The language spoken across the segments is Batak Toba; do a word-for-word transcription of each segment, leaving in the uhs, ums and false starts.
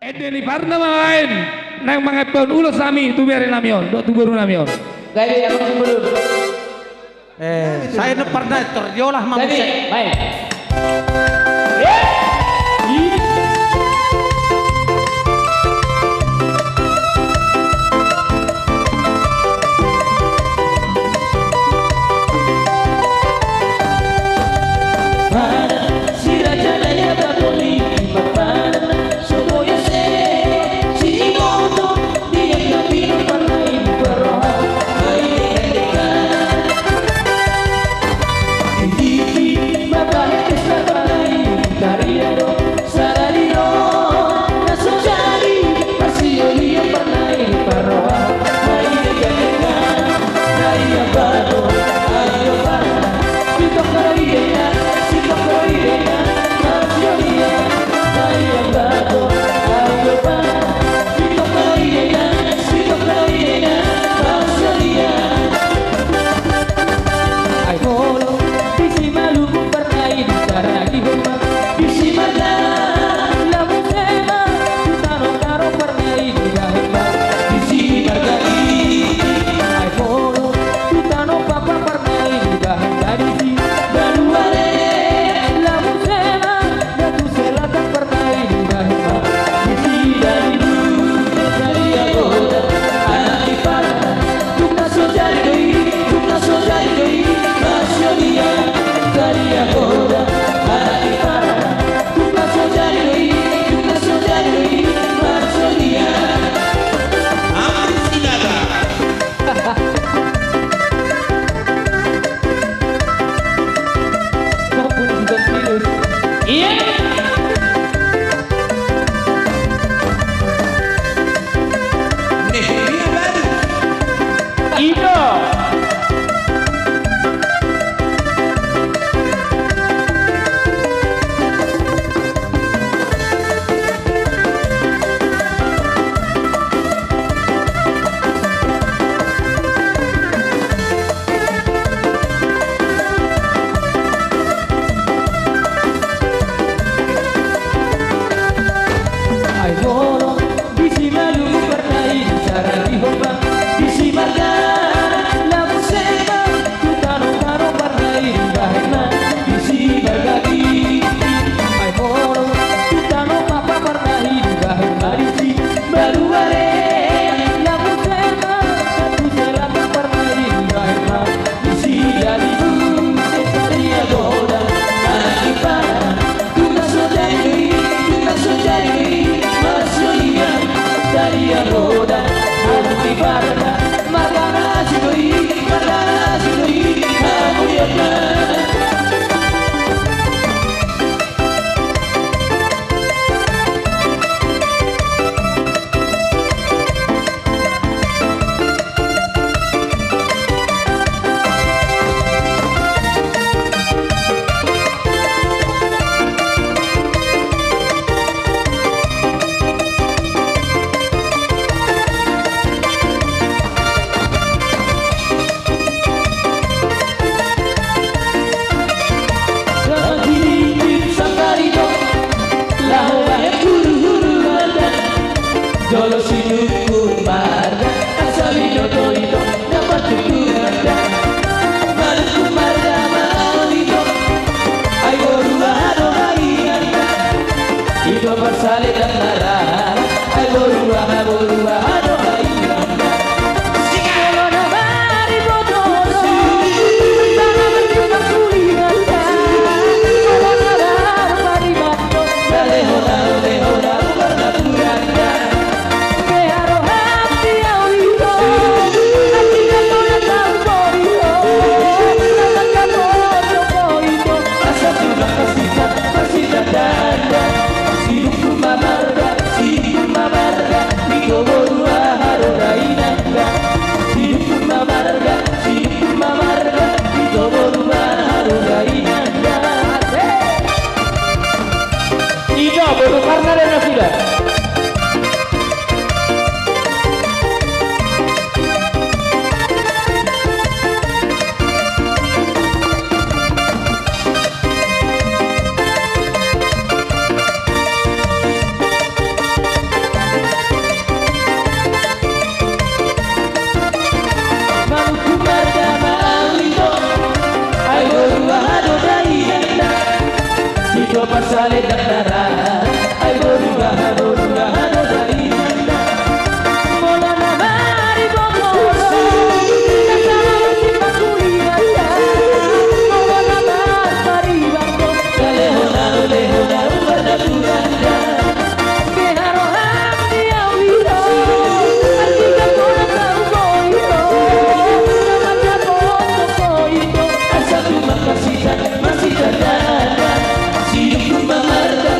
Ende ni parna ma baen, naeng mangampehon ulos hami tu bere nami on dohot tu boru nami on. Gabe, abang si boru. Eh, sai na parna tor diolah ma muse. Baen. Salendang na ra, ai boru aha, boru aha do dalina. Molo na maribongoro, na salah sipakulian da. Molo na marparibang do, salehon na ro, lehon na ro, umbahen na turanda. Beha roham di au i do, antika mona tau boi do, na mandapothon boi do, asa tumang masita, masita dada, sidung tumang marga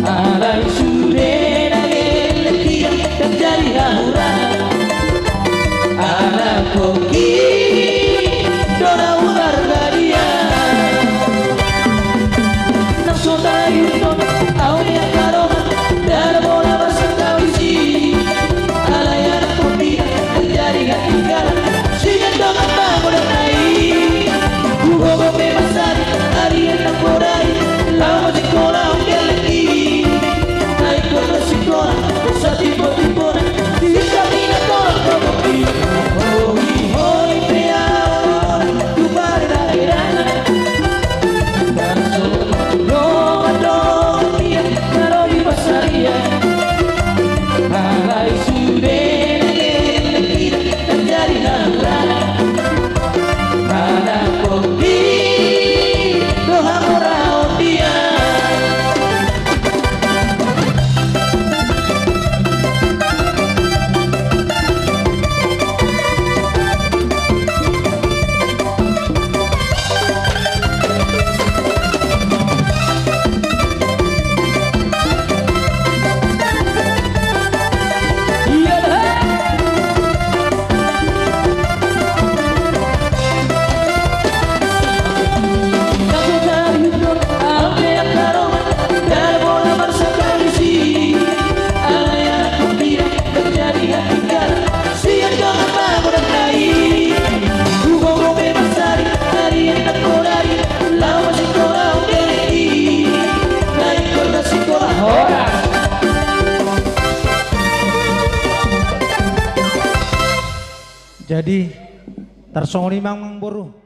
Alai sude na gelleng dia, ndang jadi hahurang. Ala pongki do na umarga dia. Nang so taihuthon au ni angka dongan, ndada pola marsantabi si. Alai anak pongki na ndang jadi hatinggalan. Sian dongan pagodang na i. Hugogo pe mansari, ari na podari, laho masikola on gelleng i. Na ingkon masikola, satimbotibona, di samping na tolong tolong i. Hoihoi pe au, tu pare na gedana. Nang so taihuthon au ni angka dongan, ndada pola marsantabi si. Alai sude na gelleng dia, ndang jadi hahurang. Ala pongki do hamoraon dia. Jadi, tarsongon i ma, amangboru.